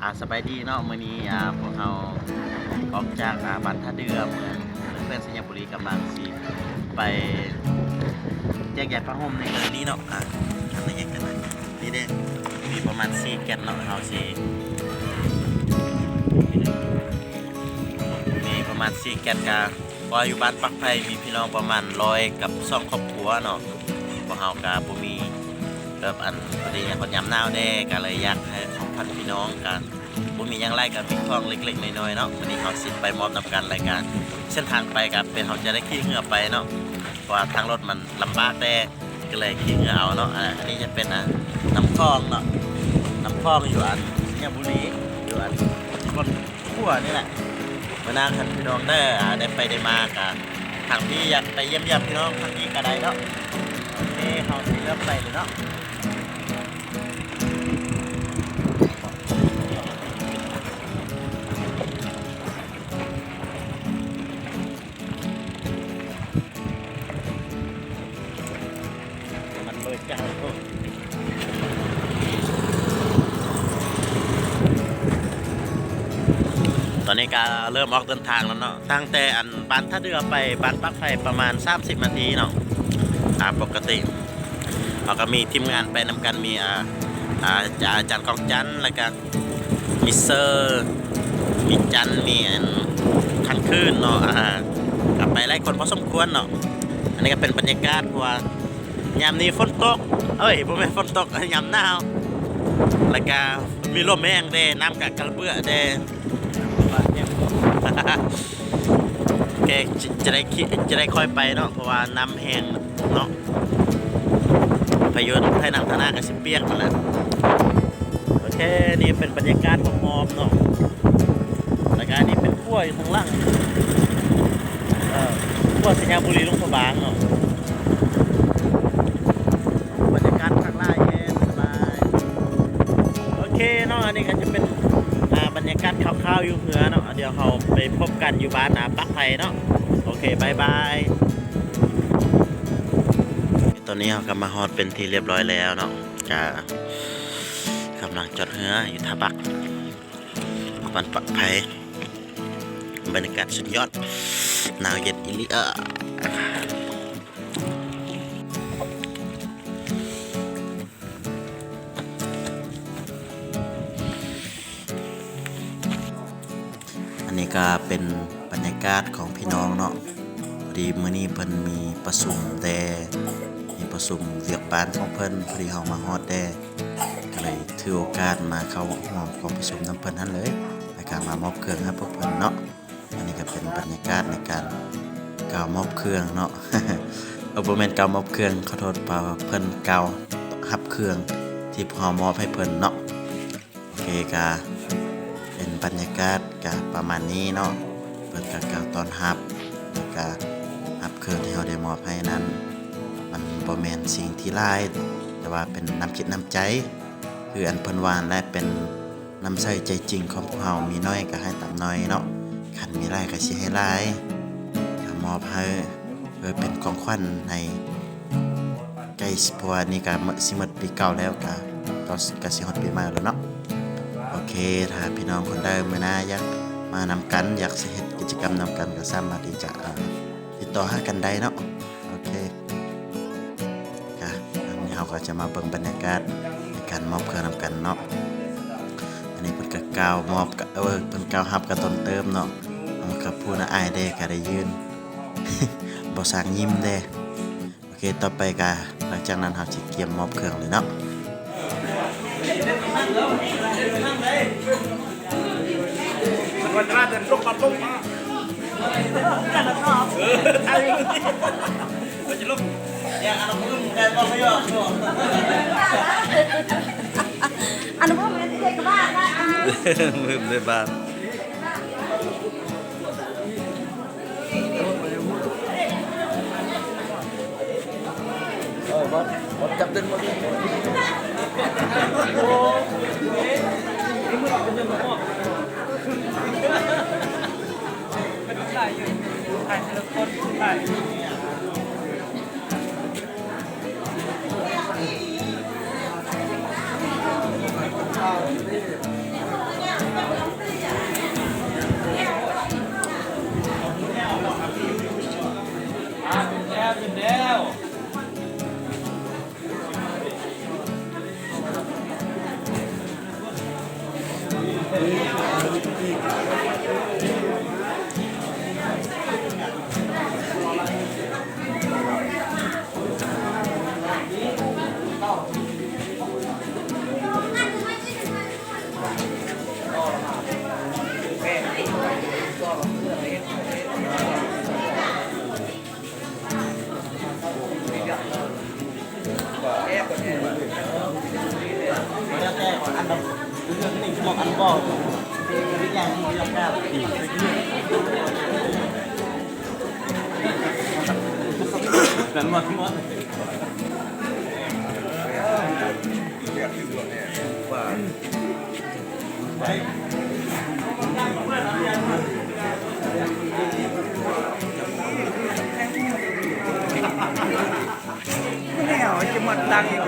ອາ ສະບາຍດີເນາະ ມື້ນີ້ ອາ ພວກເຮົາອອກຈາກ ອາ ບ້ານທ່າເດື່ອ ເມືອງ ແຂວງໄຊຍະບູລີ ກຳລັງຊິໄປແຈກຢາຍຜ້າຫົ່ມໃນມື້ນີ້ເນາະ ອາ ອັນນີ້ຍັງກັນນະ ນີ້ເດ້ ມີປະມານສີ່ແກັດເນາະ ເຮົາຊິ ມີປະມານສີ່ແກັດ ກະ ເພາະວ່າຢູ່ບ້ານປາກໄຜ່ມີພີ່ນ້ອງປະມານຮ້ອຍກັບສອງຄອບຄົວເນາະ ພວກເຮົາກະບໍ່ມີແບບອັນ ພໍດີຍາມໜາວແດ່ ກະເລີຍຢາກໃຫ້ຂອງຂວັນພີ່ນ້ອງ ກະບໍ່ມີຫຍັງຫຼາຍ ກະມີຂອງເລັກໆນ້ອຍໆເນາະ ມື້ນີ້ເຮົາຊິໄປມອບນຳກັນ ແລ້ວກະເສັ້ນທາງໄປກະເປັນເຮົາຈະໄດ້ຂີ່ເຮືອໄປເນາະ ເພາະວ່າທາງລົດມັນລຳບາກແດ່ ກະເລີຍຂີ່ເຮືອເອົາເນາະ ອາ ອັນນີ້ຈະເປັນ ອາ ນ້ຳຂອງເນາະ ນ້ຳຂອງຢູ່ອັນ ໄຊຍະບູລີ ຢູ່ອັນ ບ່ອນ ຂົວນີ້ແຫຼະ ມື້ໜ້າຄັນພີ່ນ້ອງເດີ ອາ ໄດ້ໄປໄດ້ມາກະ ທາງພີ້ຢາກໄປຢ້ຽມຢາມພີ່ນ້ອງທາງນີ້ກະໄດ້ເນາະ ໂອເຄ ເຮົາຊິເລີ່ມໄປເລີຍເນາະ ມັນບໍ່ໄດ້ຈ້າງໂພດ ຕອນນີ້ກະເລີ່ມອອກເດີນທາງແລ້ວເນາະ ຕັ້ງແຕ່ອັນບ້ານທ່າເດື່ອໄປບ້ານປາກໄຜ່ປະມານສາມສິບນາທີເນາະ ອາ ປົກກະຕິ ເຮົາກະມີທີມງານໄປນຳກັນ ມີ ອາ ອາ ອາຈານກອງຈັນ ແລ້ວກະ ມີເຊີ ມີຈັນ ມີອັນ ຄັນຄືນເນາະ ອາ ກະໄປຫຼາຍຄົນພໍສົມຄວນເນາະ ອັນນີ້ກະເປັນບັນຍາກາດ ເພາະວ່າຍາມນີ້ຝົນຕົກ ເອີຍ ບໍ່ແມ່ນຝົນຕົກ ຍາມໜາວ ແລ້ວກະມີລົມແຮງແດ່ ນ້ຳກະກະເບືອແດ່ ແກຈະ ຈະໄດ້ ຈະໄດ້ຄ່ອຍໄປເນາະ ເພາະວ່ານ້ຳແຮງເນາະ ພາຍຸໄທໜັງທາງໜ້າກະຊິປຽກຫັ້ນແຫຼະ ໂອເຄ ນີ້ເປັນບັນຍາກາດຮອບໆເນາະ ແລ້ວກະອັນນີ້ເປັນຂົວຢູ່ທາງຫຼັງ ເອີ ຂົວໄຊຍະບູລີ ຫຼວງພະບາງເນາະ ບັນຍາກາດຄັກຫຼາຍແຮງ ສະບາຍ ໂອເຄເນາະ ອັນນີ້ກະຈະເປັນ ອາ ບັນຍາກາດຄ່າວໆຢູ່ເຮືອເນາະ ດຽວເຮົາໄປພົບກັນຢູ່ບ້ານ ອາ ປາກໄຜ່ເນາະ ໂອເຄ ບາຍບາຍ ຕອນນີ້ເຮົາກະມາຮອດເປັນທີ່ລຽບຮ້ອຍແລ້ວເນາະ ກະກຳລັງຈອດເຮືອຢູ່ທ່າບັກ ບ້ານປາກໄຜ່ ບັນຍາກາດສຸດຍອດ ໜາວເຢັນອີ່ຫຼີ ເອີ. ອັນນີ້ກະເປັນບັນຍາກາດຂອງພີ່ນ້ອງເນາະ ພໍດີມື້ນີ້ເພິ່ນມີປະຊຸມແດ່ ມີປະຊຸມວຽກບ້ານຂອງເພິ່ນ ພໍດີເຮົາມາຮອດແດ່ ກະເລີຍຖືໂອກາດມາເຂົ້າຮ່ວມກອງປະຊຸມນຳເພິ່ນຫັ້ນເລີຍ ແລ້ວກະມາມອບເຄື່ອງໃຫ້ພວກເພິ່ນເນາະ. ອັນນີ້ກະເປັນບັນຍາກາດໃນການກ່າວມອບເຄື່ອງເນາະ ເອີ ບໍ່ແມ່ນກ່າວມອບເຄື່ອງ ຂໍໂທດ ເພິ່ນກ່າວຮັບເຄື່ອງທີ່ພວກເຮົາມອບໃຫ້ເພິ່ນເນາະ. ໂອເຄ ກະເປັນບັນຍາກາດກະປະມານນີ້ເນາະ ເພິ່ນກະກ່າວຕ້ອນຮັບ ແລ້ວກະຮັບເຄື່ອງທີ່ເຮົາໄດ້ມອບໃຫ້ນັ້ນ ມັນບໍ່ແມ່ນສິ່ງທີ່ຫຼາຍ ແຕ່ວ່າເປັນນ້ຳຈິດນ້ຳໃຈ ຄືອັນເພິ່ນວ່າຫັ້ນແຫຼະ ເປັນ ນ້ຳໃສໃຈຈິງຂອງພວກເຮົາ ມີໜ້ອຍກະໃຫ້ຕາມໜ້ອຍເນາະ ຄັນມີຫຼາຍກະຊິໃຫ້ຫຼາຍ ກະມອບໃຫ້ເພື່ອເປັນຂອງຂວັນໃຫ້ໃກ້ ເພາະວ່ານີ້ກະຊິໝົດປີເກົ່າແລ້ວ ກະ ກະຊິຮອດປີໃໝ່ແລ້ວເນາະ. ໂອເຄ ຖ້າພີ່ນ້ອງຄົນໃດມື້ໜ້າຢາກມານຳກັນ ຢາກຊິເຮັດກິດຈະກຳນຳກັນ ກະສາມາດທີ່ຈະ ເອີ ຕິດຕໍ່ຫາກັນໄດ້ເນາະ. ໂອເຄ ກະ ອັນນີ້ເຮົາກະຈະມາເບິ່ງບັນຍາກາດໃນການມອບເຄື່ອງນຳກັນເນາະ. ອັນນີ້ເພິ່ນກະກ່າວມອບ ກະ ເອີ ເພິ່ນກ່າວຮັບກະຕົນເຕີມເນາະ ເອົາກະຜູ້ໜ້າອາຍແດ່ກະໄດ້ຍື່ນ ບໍ່ສ້າງຍິ້ມແດ່. ໂອເຄ ຕໍ່ໄປກະ ຫຼັງຈາກນັ້ນເຮົາຊິກຽມມອບເຄື່ອງເລີຍເນາະ. ແລ້ວຈະໝົດຕັງອີກ.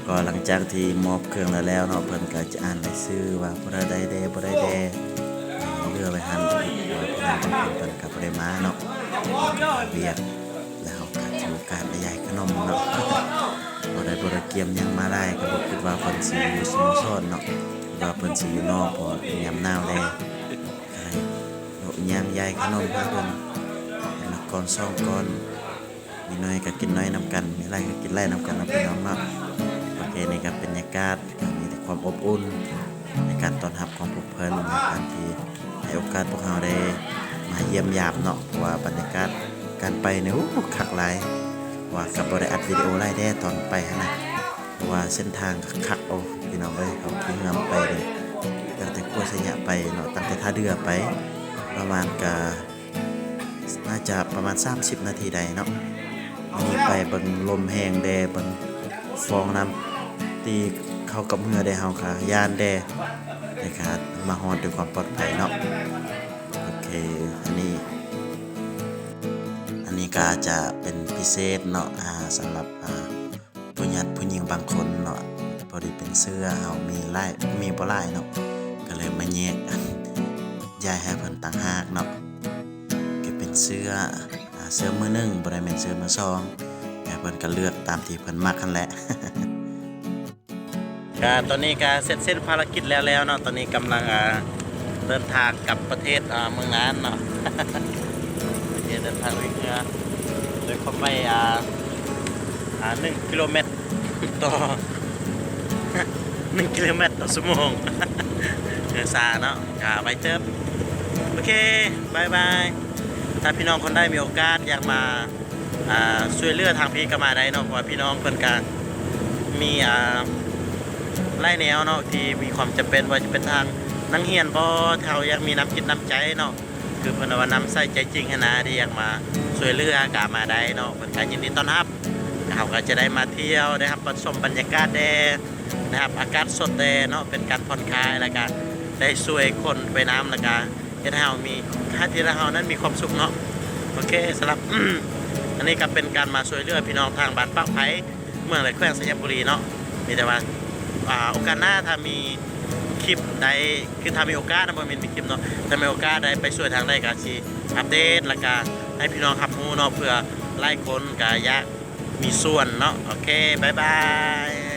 ກໍຫຼັງຈາກທີ່ມອບເຄື່ອງແລ້ວໆເນາະ ເພິ່ນກໍຈະອ່ານລາຍຊື່ວ່າຜູ້ໃດໄດ້ແດ່ ບໍ່ໄດ້ແດ່ ເຫຼືອໄວ້ຫັ້ນ ເພາະວ່າພີ່ນ້ອງບາງຄົນເພິ່ນກໍບໍ່ໄດ້ມາເນາະ ວຽກ ແລ້ວເຮົາກໍຖືໂອກາດໄດ້ຢາຍຂະໜົມເນາະ ບໍ່ໄດ້ ບໍ່ໄດ້ກຽມຫຍັງມາຫຼາຍ ກໍບໍ່ຄິດວ່າເພິ່ນຊິຢູ່ສະໂມສອນເນາະ ວ່າເພິ່ນຊິຢູ່ນອກ ເພາະວ່າເປັນຍາມໜາວແດ່ ກໍເລີຍໂຍກຍ່າງຢາຍຂະໜົມໃຫ້ເພິ່ນ ຄົນລະກ້ອນສອງກ້ອນ. ມີໜ້ອຍກໍກິນໜ້ອຍນຳກັນ ມີຫຼາຍກໍກິນຫຼາຍນຳກັນເນາະ ພີ່ນ້ອງເນາະ. ໂອເຄ ນີ້ກໍບັນຍາກາດ ກໍມີແຕ່ຄວາມອົບອຸ່ນໃນການຕ້ອນຮັບຂອງພວກເພິ່ນ ໃນການທີ່ໃຫ້ໂອກາດພວກເຮົາໄດ້ມາຢ້ຽມຢາມເນາະ ເພາະວ່າບັນຍາກາດການໄປນີ້ ໂອ້ ຄັກຫຼາຍ ເພາະວ່າກໍບໍ່ໄດ້ອັດວິດີໂອຫຼາຍເດ້ຕອນໄປຫັ້ນນະ ເພາະວ່າເສັ້ນທາງກໍຄັກ ໂອ້ ພີ່ນ້ອງເອີຍ ເຮົາຂີ່ເຮືອໄປນີ້ ຕັ້ງແຕ່ຂົວໄຊຍະໄປເນາະ ຕັ້ງແຕ່ທ່າເດື່ອໄປ ປະມານກະ ໜ້າຈະປະມານສາມສິບນາທີໄດ້ເນາະ. ອັນນີ້ໄປເບິ່ງລົມແຮງແດ່ ເບິ່ງຟອງນ້ຳຕີເຂົ້າກັບເຮືອແດ່ ເຮົາກະຢ້ານແດ່ ແຕ່ກະມາຮອດດ້ວຍຄວາມປອດໄພເນາະ. ໂອເຄ ອັນນີ້ ອັນນີ້ກະອາດຈະເປັນພິເສດເນາະ ອາ ສຳລັບ ອາ ຜູ້ຍາດຜູ້ຍິງບາງຄົນເນາະ ພໍດີເປັນເສື້ອເຮົາມີຫຼາຍ ມີບໍ່ຫຼາຍເນາະ ກໍເລີຍມາແຍກ ຍ້າຍໃຫ້ເພິ່ນຕ່າງຫາກເນາະ ກໍເປັນເສື້ອ ອາ ເສື້ອມືໜຶ່ງ ບໍ່ໄດ້ແມ່ນເສື້ອມືສອງ ໃຫ້ເພິ່ນກໍເລືອກຕາມທີ່ເພິ່ນມັກຫັ້ນແຫຼະ. ກະຕອນນີ້ກະເສັດສິ້ນພາລະກິດແລ້ວໆເນາະ ຕອນນີ້ກຳລັງ ອາ ເດີນທາງກັບປະເທດ ອາ ເມືອງນານເນາະ ໂອເຄ ເດີນທາງດ້ວຍເຮືອ ໂດຍຄວາມໄວ ອາ ອາ ໜຶ່ງກິໂລແມັດຕໍ່ ໜຶ່ງກິໂລແມັດຕໍ່ຊົ່ວໂມງ ເຮືອຊ້າເນາະ ກະໄວເຕີບ. ໂອເຄ ບາຍບາຍ ຖ້າພີ່ນ້ອງຄົນໃດມີໂອກາດຢາກມາ ອ່າ ຊ່ວຍເຫຼືອທາງພີ້ກໍມາໄດ້ເນາະ ເພາະວ່າພີ່ນ້ອງເພິ່ນກະມີ ອ່າ ຫຼາຍແນວເນາະ ທີ່ມີຄວາມຈຳເປັນ ບໍ່ວ່າຈະເປັນທາງນັກຮຽນບໍ ເຮົາຢາກມີນ້ຳຈິດນ້ຳໃຈເນາະ ຄືເພິ່ນວ່ານ້ຳໃສໃຈຈິງຫັ້ນນະ ທີ່ຢາກມາຊ່ວຍເຫຼືອກະມາໄດ້ເນາະ ເພິ່ນກະຍິນດີຕ້ອນຮັບ ເຮົາກະຈະໄດ້ມາທ່ຽວ ໄດ້ຮັບຊົມບັນຍາກາດແດ່ ໄດ້ຮັບອາກາດສົດແດ່ເນາະ ເປັນການຜ່ອນຄາຍ ແລ້ວກະໄດ້ຊ່ວຍຄົນໄປນຳ ແລ້ວກະ ເຮັດໃຫ້ເຮົາມີ ເຮັດໃຫ້ເຮົານັ້ນມີຄວາມສຸກເນາະ. ໂອເຄ ສຳລັບ ອັນນີ້ກໍເປັນການມາຊ່ວຍເຫຼືອພີ່ນ້ອງທາງບ້ານປາກໄຜ່ ເມືອງ ແລະ ແຂວງໄຊຍະບູລີເນາະ. ມີແຕ່ວ່າ ອ່າ ໂອກາດໜ້າຖ້າມີຄລິບໃດ ຄືຖ້າມີໂອກາດນະ ບໍ່ແມ່ນມີຄລິບເນາະ ຖ້າມີໂອກາດໄດ້ໄປຊ່ວຍທາງໃດກໍຊິອັບເດດ ແລ້ວກໍໃຫ້ພີ່ນ້ອງຮັບຮູ້ເນາະ ເພື່ອຫຼາຍຄົນກໍຢາກມີສ່ວນເນາະ. ໂອເຄ ບາຍບາຍ.